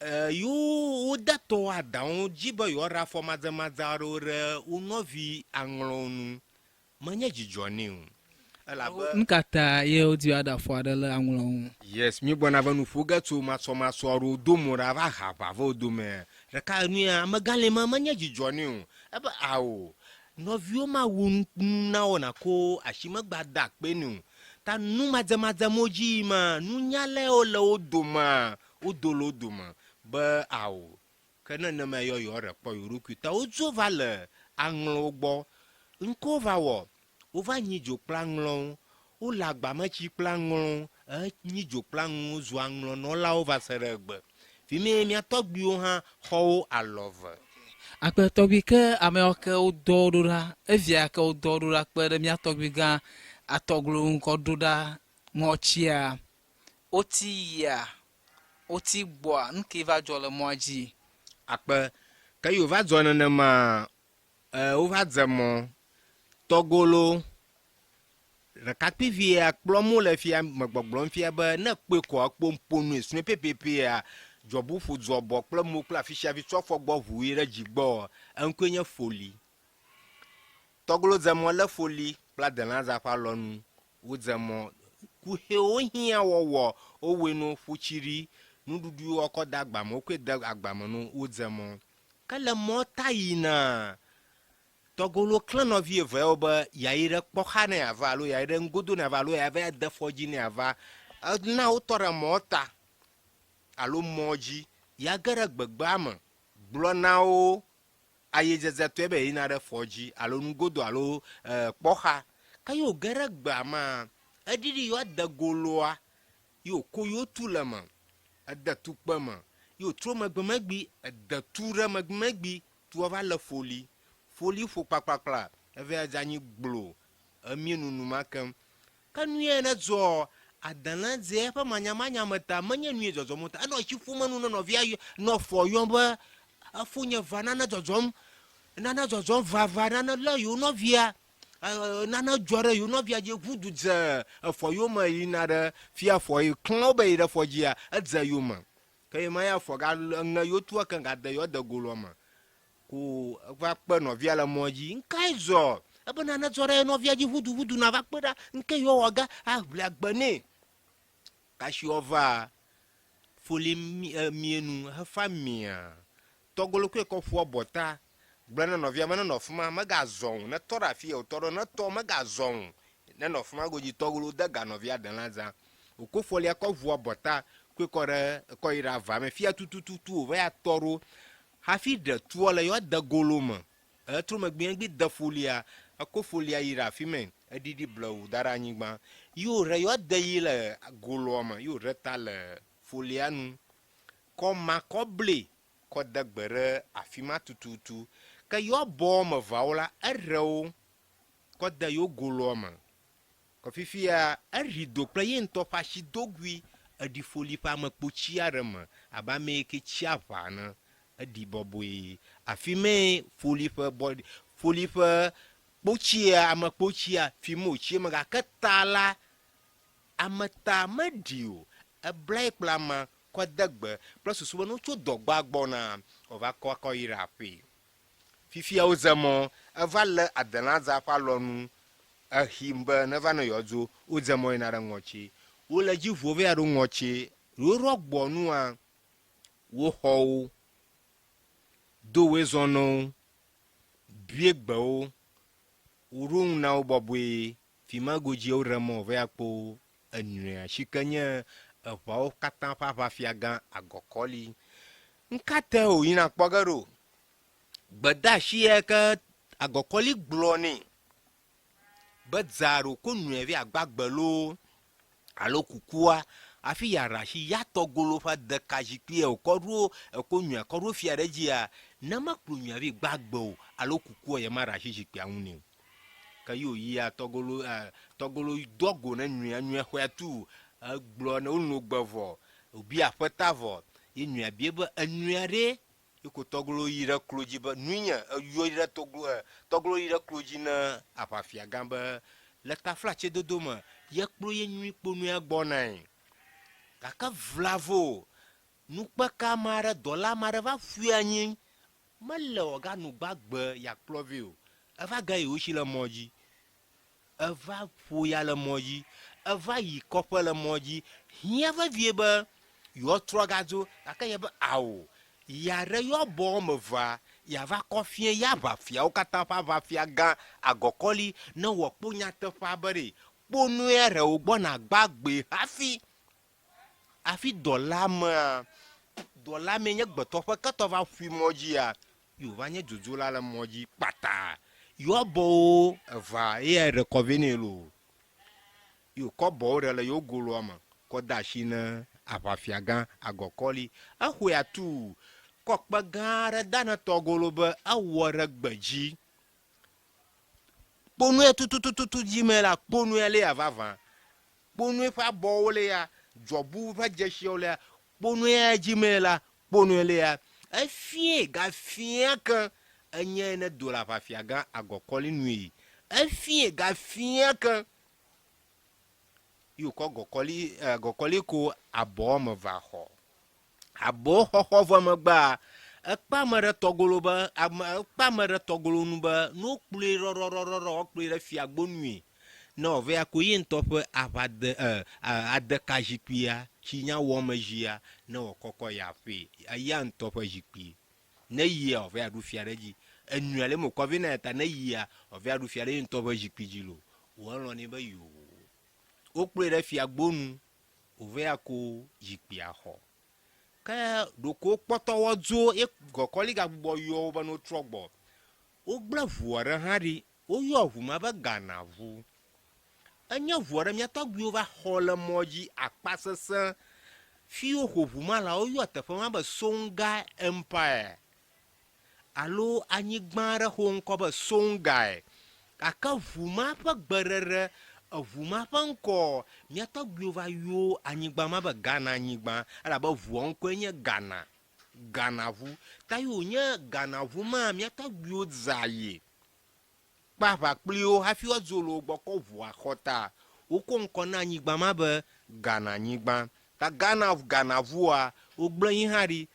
Yewo wode tɔwo adaŋu dzi be yewoaɖe afɔ madzemadze aɖewo ɖe wo nɔvi aŋlɔwo nu. Menye dzidzɔ nɛ o. Elabe. Nu ka ta ye wodi be yeaɖe afɔ aɖe le aŋlɔwo ŋu? Yes, míegbɔna va nu ƒo ge tso masɔmasɔ aɖewo do mo ɖa va ha aʋa va wo dome. Ɖeka enuya, amegãli ma menye dzidzɔ nɛ o. Ebe, Ao, nɔviwo mawu nu na wò nàko asi megba de akpe nɛ o. Ta nu madzemadze mo dzi yi ma, nunyalaewo le wo domea, wodo le wo dome be, Ao, Ke ne nenemae yɔ yewoaɖe kpɔ yewo ɖokui ta wodzo va le aŋlɔwo gbɔ. Ŋkɔ va wɔ, wova nyi dzo kple aŋlɔwo, wole agbametsi kple aŋlɔwo, enyi dzo kple aŋlɔwo zu aŋlɔnɔlawo va se ɖe egbe. Fimie mía tɔgbuiwo hã xɔ wo alɔ ve. Akpe tɔgbui ke ameawo ke wodɔ wo ɖo ɖa, evia ke wodɔ wo ɖo ɖa kpe ɖe mía tɔgbui gã Atɔglo ŋu kɔ ɖo ɖa ŋɔtsia, woti yia Woti gbɔa, nu kae va dzɔ le mɔa dzi? Akpe. Ke yi wòva dzɔ nenema, e, wova dze mɔ. Tɔgolo, ɖekakpuivia kplɔm wole fia, megbɔgblɔm fia be ne ekpɔe koa, ekpo ƒo nui sue pɛpɛpɛa, dzɔbu ƒo dzɔbɔ kple mo kple afisiafi tsɔ afɔ gbɔ ʋu yi ɖe dzi gbɔ. Eŋkɔe nye Foli. Tɔgolo dze mɔ lé Foli kple Adelãza ƒe alɔnu Wodze mɔ kuxewo hiã wɔwɔ, wowɔe no ƒu tsi ɖi, nuɖuɖu woakɔ de agba me, wokɔe de agba me no wodze mɔ. Ke le mɔ ta yina, tɔgolo klẽ nɔvi eveawo be yeayi ɖe kpɔxa ne yeava alo yeayi ɖe ŋgodo ne yeava alo yeava de fɔdzi ne yeava. Ena wotɔ ɖe mɔ ta alo mɔ dzi yeage ɖe gbegbea me gblɔ na wo ayedzedzetɔe be yeyina ɖe fɔ dzi alo nugodo alo kpɔxa. Ke ye wòge ɖe gbea mea, eɖiɖi yewoa de goloa, ye wòko yewo tu le eme, ede tukpe me, ye wòtrɔ megbemegbi, ede tu ɖe megbemegbi, tua va lé foli. Foli ƒo kplakplakpla, eva dze anyi gblo, emie nunuma keŋ. Ke nuyae ne dzɔ adelãdzea eƒe manyamanya me ta, menye nue dzɔdzɔm o ta. Enɔ tsi ƒum enu ne nɔvia yɔ, nɔ fɔ yɔm be, Efonye va, nane dzɔdzɔm, nane dzɔdzɔm vava, nane lé yewo nɔvia, nane dzɔ ɖe yewo nɔvia dzi, ʋu du dze efɔ yome yina ɖe fia fɔ yi klã wo be yi ɖe fɔ dzia, edze yome. Ke ye ma ya fɔ ga eŋe yewo tua keŋ gade yewo de goloa me. Ko eva kpe nɔvia le mɔ dzi. Ŋkae zɔ? Ebe nane dzɔ ɖe nɔvia dzi ʋuduʋudu nava kpe ɖa. Ŋke yewoa wɔ ge aʋli agbe nɛ. Kasiɔ va foli mie nu hefa mia. Tɔgolokoe kɔ ƒua bɔta. Gblɔ ne nɔvia be nenɔ fima, megazɔ o. Netɔ ɖe afia wòtɔ ɖo, netɔ, megazɔ o. Nenɔ fima godzi. Tɔgolo de ga nɔvia delã zã. Wòko folia kɔ ʋua bɔta koe kɔ ɖe kɔ yi ɖe ava me. Fia tutututu wòva ya tɔ ɖo. Hafi ɖe toa le yewoa de golo me. Etrɔ megbee gbi de folia, eko folia yi ɖe afimɛ, eɖiɖi blewu da ɖe anyigba. Yi wòɖe yewoa de yi le goloa me, yi wòɖe ta le folia nu. Kɔ ma kɔ bli kɔ de gbe ɖe afima tututu. Ke yewoa bɔ wɔme eveawo la, eɖe wo kɔ de yewo goloa me. Ke fifia, eɖi do kple ye ŋutɔ ƒe asidogoe, eɖi foli ƒe amekpotsi aɖe me abe ame yi ke tsi aʋa ene. Eɖi bɔbɔe. Afi mae foli ƒe bɔɖi, foli ƒe kpotsia, amekpotsia, fi ma wòtsi eme gake ta la, ame ta meɖi o. Eblae kple ama kɔ de gbe kple susu be ne wotso dɔgbea gbɔna, wòava kɔ akɔ yi ɖe aƒee. Fifia wodze mɔ, eva lé adelãdza ƒe alɔnu Exim be neva ne yewoadzo, wodze mɔ yina ɖe ŋɔtsi. Wole dzi ʋuo va ya ɖo ŋɔtsi. Ɖoɖoa gbɔ nua, woxɔ wo, do woe zɔ nɔ wo, bue gbe wo, woɖo ŋu na wo bɔbɔe. Fima godzi woɖe mɔ va ya kpo enyuia si ke nye eʋawo katã ƒe aʋafiagã Agɔkɔli. Ŋkatae wòyina kpɔ ge ɖo? Gbedeasi ya ke Agɔkɔli gblɔ nɛ be dzea ɖo ko nɔe vɛ agbagbe loo alo kukua hafi yeaɖe asi ya tɔgolo ƒe deka zikpuia wòkɔ ɖo ekɔ nɔea kɔ ɖo fia ɖe edzia, ne mekplɔ nɔea vɛ gbagbe o alo kukua yemaɖe asi zikpuia ŋu nɛ o. Ke ye wòyia tɔgolo e tɔgolo doa go ne nɔea, nɔea xɔe atuu egblɔ ne wolũ gbe vɔ, wòbia aƒeta vɔ ye nɔea bia be enɔea ɖe Yi ko tɔglo yi ɖe klo dzi be, Nui nye, eyɔ yi ɖe toglo, e, tɔglo yi ɖe klo dzi ne aʋafiagã be, le taflatsedodo me, yekplo ye nyui kponuia gbɔ nae. Gake vlavo, Nukpeka ame aɖe, dɔla ame aɖe va ƒui anyi, mele wòaganu gbagbe yeakplɔ vɛ o. Eva ge yewo si le mɔ dzi. Eva ƒo ya le mɔ dzi. Eva yi kɔƒe le mɔ dzi. Hiã vevie be yewoatrɔ gadzo gake yebe ao, yeaɖe yewo abɔ woame evea, yeava kɔ fiẽ ye aʋafiawo katã ƒe aʋafia gã Agɔkɔli ne wòakpɔ nyateƒea be ɖe kponɔe ɖe wògbɔna gbagbee hafi. Hafi dɔlamea, dɔlamee nye gbetɔ ƒe ketɔ va ƒui mɔ dzia, ye wòva nye dzodzo la le mɔ dzi kpata. Yewoa bɔwo evea eyae ɖe kɔ vɛ nɛ loo. Ye wòkɔ bɔwo ɖe le yewo goloa me kɔ de asi ne aʋafiagã Agɔkɔli. Exɔe atuu kɔ kpe gã aɖe da ne tɔgolo be ewɔ ɖe gbe dzi. Kponue tutututu dzi me la, kponue lia vavã. Kponue ƒe abɔwo lia, dzɔbu ƒe dzesiwo lia, kponue dzi me la, kponue lia. Efiẽ gafiã ke enye ne do le aʋafia gã agɔkɔli nui. Efiẽ gafiã ke yi wòkɔ gɔkɔli, gɔkɔli ko abɔ me va xɔ. Abɔ xɔxɔ vɔ megbea, ekpe ame ɖe tɔgolo be, ame, ekpe ame ɖe tɔgolo nu be ne wokplɔe rɔrɔrɔrɔrɔ woakplɔe ɖe fiagbo nui ne wòava ya ko ye ŋutɔ ƒe aʋade, e, adeka zikpuia si nya wɔ me zia ne wòakɔkɔ yi aƒee. Eya ŋutɔ ƒe zikpui. Ne yia, wòava ya ɖu fia ɖe edzi. Enui ale mekɔ vɛ na ya ta ne yia, wòava ya ɖu fia ɖe ye ŋutɔ ƒe zikpui dzi loo. Wòelɔ̃ nɛ be yoo. Wokplɔe ɖe fiagbo nu wòve ya ko zikpuia xɔ. Ke ɖoko wokpɔtɔ wɔ dzo ye gɔkɔli gagbugbɔ yɔ wo be ne wotrɔ gbɔ. Wogblẽ ʋu aɖe hã ɖi. Woyɔ ʋu ma be Ghana ʋu. Enye ʋu aɖe mía tɔgbuiwo va xɔ le mɔ dzi akpa sesẽ. Fi woxo ʋu ma lea, woyɔ teƒe ma be Songhai Empire. alo anyigba aɖe xɔ ŋkɔ be Songhai. Gake ʋu ma ƒe gbeɖeɖe, eʋu ma ƒe ŋkɔ, mía tɔgbuiwo va yɔ anyigba ma be Ghana nyigba elabe ʋua ŋkɔe nye Ghana, Ghana ʋu. Ta yi wònye Ghana ʋu maa, mía tɔgbuiwo zã yi kpe aʋa kpli wo hafi woadzo le wo gbɔ kɔ ʋua xɔ ta. Wokɔ ŋkɔ na anyigba ma be Ghana nyigba. Ta Ghana, Ghana ʋua, wogblẽ yi hã ɖi.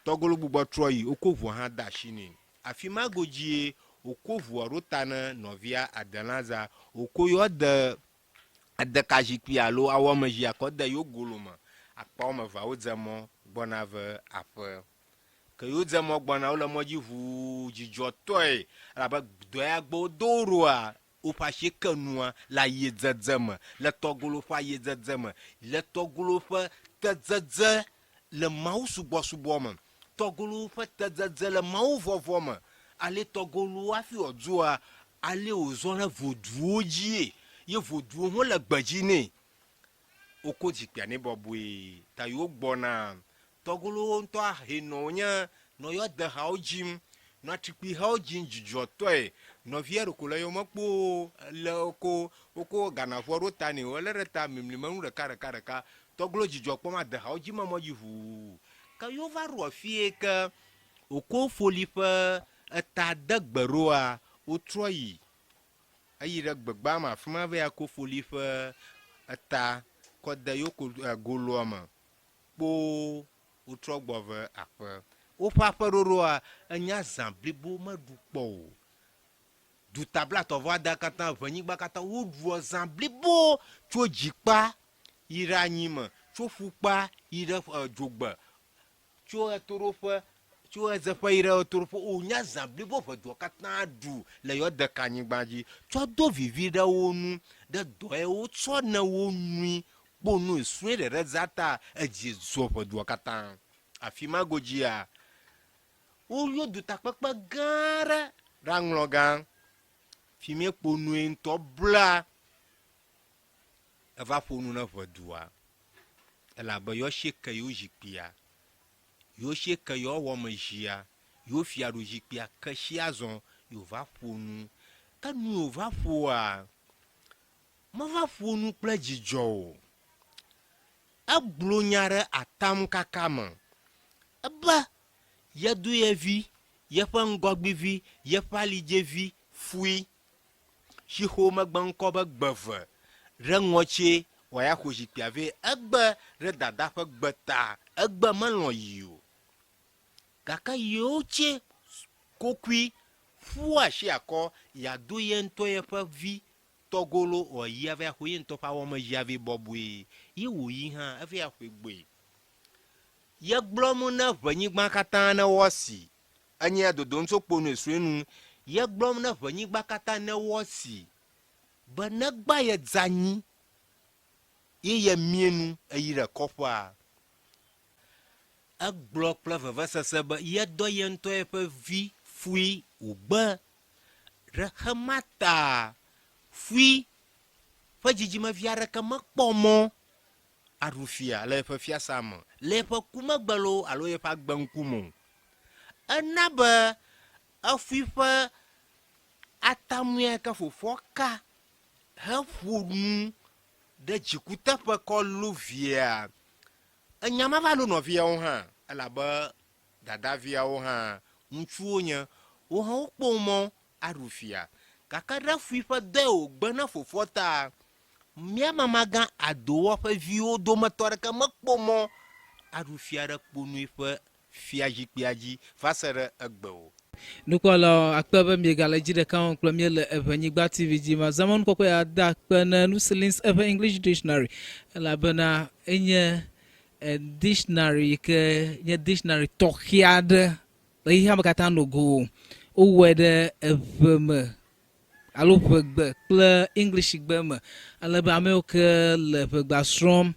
Tɔgolo gbugbɔ trɔ yi woko ʋua hã de asi nɛ. Afima godzie wòko ʋua ɖo ta ne nɔvia Adelãza. Wòko yɔ de adekazikpui alo awɔmezia kɔ de yo golo me. Akpa woame evea wodze mɔ gbɔna ve aƒe. Ke yo dze mɔ gbɔna wole mɔ dzi ʋuu dzidzɔtɔe elabe dɔ ya gbɔ wodo wo ɖoa, woƒe asi ke nua le ayedzedze me, le tɔgolo ƒe ayedzedze me, le tɔgolo ƒe tedzedze le mawusubɔsubɔ me, tɔgolo ƒe tedzedze le mawuvɔvɔ̃ me. Ale tɔgolo hafi wòadzoa, ale wòzɔ ɖe voduwo dzie, ye voduwo hã le gbedzi nɛ. Woko zikpuia nɛ bɔbɔe ta yewo gbɔna. Tɔgolowo ŋutɔ ahenɔ wonye nɔ yewoa dehawo dzim, nɔ atikpuihawo dzim dzidzɔtɔe. Nɔvia ɖeko le yome kpoo le woko woko Ghana-ʋua ɖo ta nɛ o. Elé ɖe ta mlimlime nu ɖeka ɖeka ɖeka. Tɔglo dzidzɔ kpɔm adehawo dzim emɔ dzi ʋuu. Ke yewo va ɖo afie ke woko foli ƒe eta de gbe ɖoa, wotrɔ yi. Eyi ɖe gbegbea me afi ma va yi ko foli ƒe eta kɔ de yewo ko goloa me. Kpoo wotrɔ gbɔ ve aƒe. Woƒe aƒeɖoɖoa, enya zã blibo meɖu kpɔ o. Duta blatɔ̃ vɔ adea katã, ʋenyigba katã, woɖua zã blibo tso dzikpa yi ɖe anyime, tso ƒukpa yi ɖe dzogbe, tso ɣetoɖoƒe, tso ɣedzeƒe yi ɖe ɣetoɖoƒe. Wonya zã blibo ʋedua katã ɖu le Yɔdekanyigba dzi tsɔ do vivi ɖe wo nu, ɖe dɔe wotsɔ ne wo nui kpo nu sue ɖeɖe za ta edzi zɔ ʋedua katã. Afima godzia, woyɔ dutakpekpe gã aɖe ɖe aŋlɔ gã. Fimie kpo nue ŋutɔ bla eva ƒo nu ne ʋedua elabe yɔ sie ke yewo zikpuia, yewo sie ke yewo wɔme zia, yewo fiaɖuzikpuia ke si azɔ yewo va ƒo nu. Ke nu yewo va ƒoa, Meva ƒo nu kple dzidzɔ o. Egblɔ nya ɖe atamkaka me. Ebe yedo ye vi, yeƒe ŋgɔgbivi, yeƒe alidzevi fui si xo megbe ŋkɔ be Gbeve ɖe ŋɔtsie wòaya xo zikpuia vɛ. Egbe ɖe dada ƒe gbe ta. Egbe melɔ̃ yi o. Gake yewo tsɛ kokui ƒu asi akɔ yeado ye ŋutɔ yeƒe vi tɔgolo ɔ yi ava xɔ ye ŋutɔ ƒe awɔmezia vɛ bɔbɔe. Ye wòyi hã eva ya xɔe gbɔe. Ye gblɔ mu ne ʋenyigba katã ne woasi. Enyea dodom tso kpo nue sue nu. Ye gblɔ mu ne ʋenyigba katã ne woasi be negba ye dze anyi ye ye mie nu eyi ɖe kɔƒea. Egblɔ kple vevesese be yedɔ ye ŋutɔ yeƒe vi fui wògbe ɖe xema ta. Fui ƒe dzidzimevi aɖeke mekpɔ mɔ aɖu fia le eƒe fiasã me le eƒe ku megbe loo alo eƒe agbe ŋkume o. Ena be efui ƒe atamue ke fofoa ka heƒo nu ɖe dzikuteƒe kɔ lũ via. Enya ma va ɖo nɔviawo hã, elabe dadaviawo hã ŋutsuwo nye, wo hã wokpɔ mɔ aɖu fia. Gake ɖe fui ƒe dɔe wògbe na fofoa ta, mía mamagã Adowɔ ƒe viwo dometɔ aɖeke mekpɔ mɔ aɖu fia ɖe kponui ƒe fiazikpuia dzi va se ɖe egbe o. Nukpɔlawo, akpe be miegale dzi ɖeka wɔm kple mí le Eʋenyigba TV dzi. Mazã mɔnukpɔkpɔ ya ade akpe ne Nusilin's Eʋe English Dictionary elabena enye dictionary yi ke nye dictionary tɔxɛ aɖe le xexea me katã no go. Wowɔe ɖe Eʋe me alo Ʋegbe kple Englishgbe me ale be ame yiwo ke le Ʋegbea srɔ̃m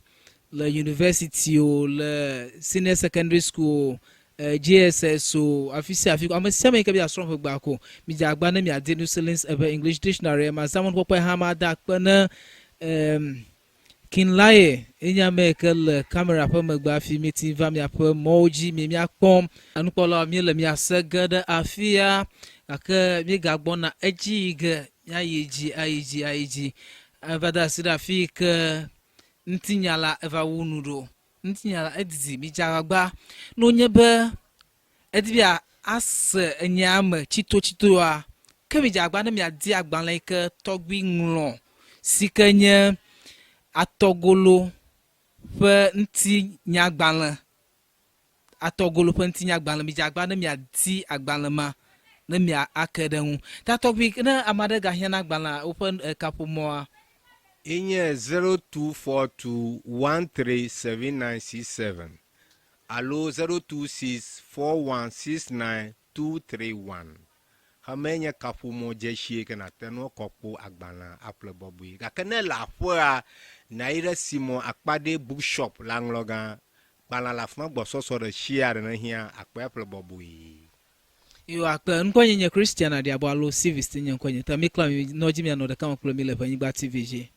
le university o, le senior secondary school o, JSS o, afi sia afi, ame sia ame yi ke be yeasrɔ̃ Ʋegbea ko, midze agbagba ne miadi Nusilin's Eʋe English Dictionary. Mazã mɔnukpɔkpɔe hã made akpe ne em, Kinlaye ye nye ame yi ke le kamera ƒe megbe hafi míeti va miaƒe mɔwo dzi mie míakpɔm. Nukpɔlawo, míele mia se ge ɖe afia gake míegagbɔna edzi yi ge míayi edzi, ayi dzi, ayi dzi ava de asi ɖe afi yi ke ŋutinya la eva wu nu ɖo. Ŋutinya la edidi, midze agbagba ne wonye be Edi be yease enyaa me tsitotsitoa? Ke midze agbagba ne miadi agbalẽ yi ke tɔgbui ŋlɔ si ke nye Atɔgolo ƒe ŋutinyagbalẽ. Atɔgolo ƒe ŋutinyagbalẽ. Midze agbagba ne miadi agbalẽ ma ne miake ɖe eŋu. Ta tɔgbui, ne ame aɖe gahiã na agbalẽa, woƒe kaƒomɔa? Enye 0242137967. Alo 0264169231. Xemee nye kaƒomɔ dzesie ke nàte ŋu akɔ kpo agbalẽ aƒle bɔbɔe. Gake ne èle aƒea, nàyi ɖe Simɔ Akpaɖe Bookshop le Aŋlɔgã. Gbalẽa le afima gbɔsɔsɔ ɖe sia ɖe ne hiã, àkpɔe aƒle bɔbɔe. Yo akpe, ŋkɔnye nye Christian Aɖiabɔ alo Civist nye ŋkɔnye, ta mi kple mi nɔ dzi mianɔ ɖeka me kple mi le Ʋenyigba TV dzi.